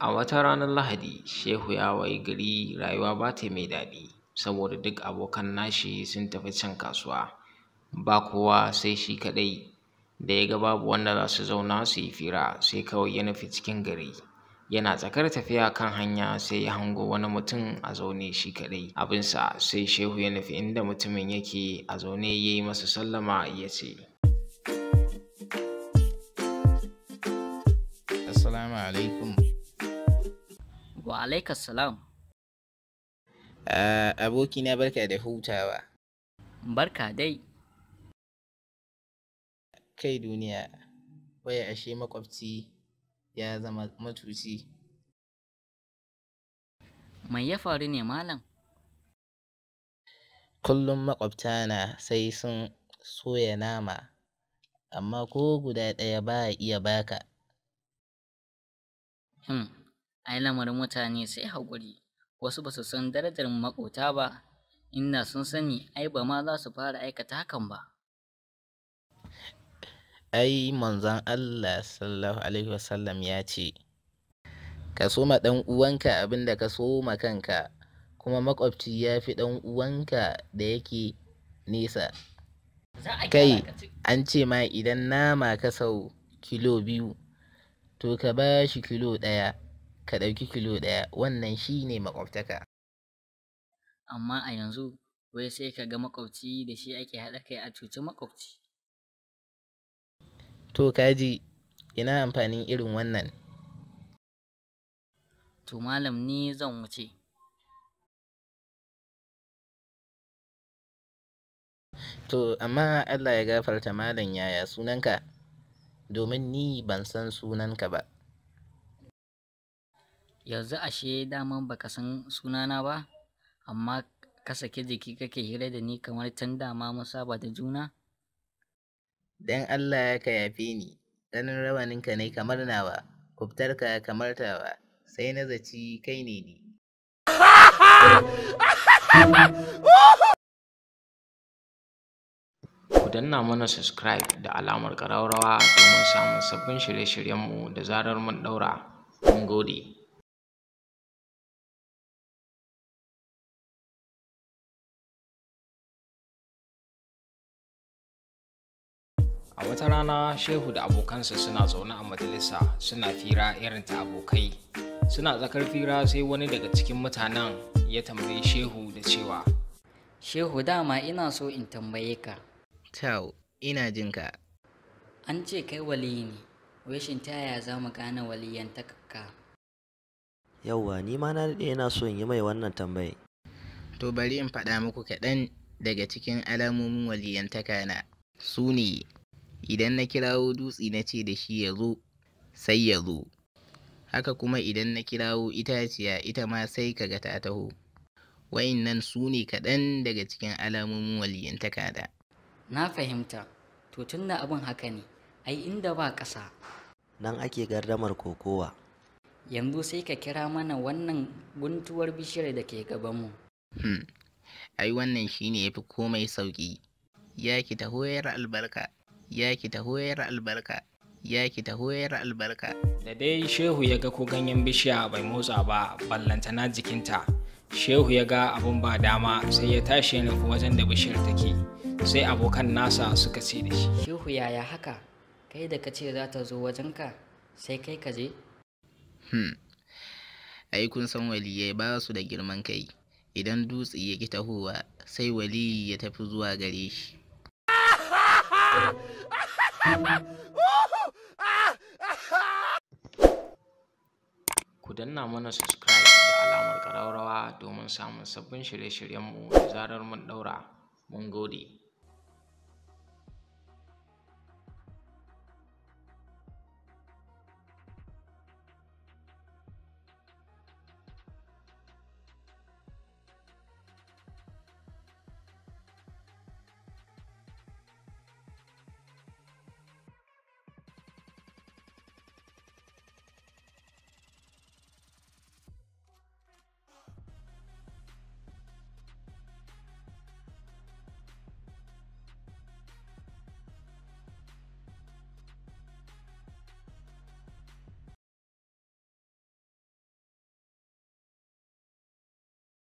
A wata ranar Lahadi, Shehu ya wayi gari rayuwa ba ta mai daɗi saboda duk abokan nashi sun tafi can kasuwa. Ba kowa sai shi kaɗai. Da ya ga babu wanda za su zauna su yi fira, sai kawai ya nufi cikin gari. Yana tsakar tafiya kan hanya sai ya hango wani mutum a zaune shi kaɗai abinsa, sai Shehu ya nufi inda mutumin yake a zaune ya yi masa sallama ya ce, Assalamu alaikum. Wa alaikas salam. Abokina, barka da hutawa. Barka dai. Kai duniya, wai ashe maƙwabci ya zama macuci. Mai ya faru ne, malam? Kullum maƙwabtana sai sun soya nama, amma ko guda ɗaya ba a iya baka. Ai lamarin mutane sai haƙuri. Wasu ba su san darajar maƙota ba, inda sun sani ai ba ma za su fara aikata hakan ba. Ai manzon Allah sallallahu alaihi wasallam ya ce, ka so ma ɗan uwanka abin da ka so ma kanka, kuma maƙwabci ya fi ɗan uwanka da yake nesa. Za a Kai, gyara ka ci. an ce ma idan nama ka sau kilo 2, to ka ba shi kilo 1, ka ɗauki kilo 1, wannan shi ne maƙwabtaka. Amma a yanzu, wai sai ka ga maƙwabci da shi ake haɗa kai a cuci maƙwabci. To kaji, ina amfanin irin wannan? To malam, ni zan wuce. To amma Allah ya gafarta malam, yaya sunanka? Domin ni ban san sunanka ba. Yanzu ashe daman baka san sunana ba, amma ka saki jiki kake hira da ni kamar can dama mun saba da juna? Dan Allah ka yafe ni, ganin rawaninka ne kamar nawa, kubtarka kamar tawa, sai na zaci kai ne ni. Ku danna mana subscribe da alamar ƙararrawa domin samun sabbin shirye-shiryenmu da zarar mun ɗaura. Mun gode. A wata rana, Shehu da abokansa suna zaune a majalisa suna fira irin ta abokai. Suna tsakar fira sai wani daga cikin mutanen ya tambayi Shehu da cewa, Shehu, dama ina so in tambaye ka. Tau, ina jinka. An ce kai waliyi ne, wai shin ta yaya za mu gane waliyantakarka? Yauwa, ni ma na daɗe ina so in yi mai wannan tambayi. To bari in faɗa muku kaɗan daga cikin alamomin waliyantaka na. Su ne, idan na kirawo dutse na ce da shi ya zo, sai ya zo. Haka kuma idan na kirawo itaciya, ita ma sai kaga ta taho. Wa'innan su ne kaɗan daga cikin alamomin waliyantaka na. Na fahimta, to tunda abin haka ne, ai inda ba ƙasa. Nan ake gardamar kokowa. Yanzu sai ka kira mana wannan guntuwar bishiyar da ke gabanmu. Ai wannan shi ne ya fi komai sauƙi. Ya ki taho 'yar albarka, ya ki taho 'yar albarka, ya ki taho 'yar albarka. Da dai Shehu ya ga ko ganyen bishiya bai motsa ba, ballantana jikinta. Shehu ya ga abin ba dama, sai ya tashi ya nufi wajen da bishiyar take. Sai abokan nasa suka ce da shi, Shehu, yaya haka? Kai da ka ce za ta zo wajenka, sai kai ka je? Ai kun san waliyai ba su da girman kai. Idan dutse ya ƙi tahowa, sai waliyi ya tafi zuwa gare shi. Ku danna mana subscribe da alamar ƙararrawa domin samun sabbin shirye-shiryenmu da zarar mun ɗaura. Mun gode.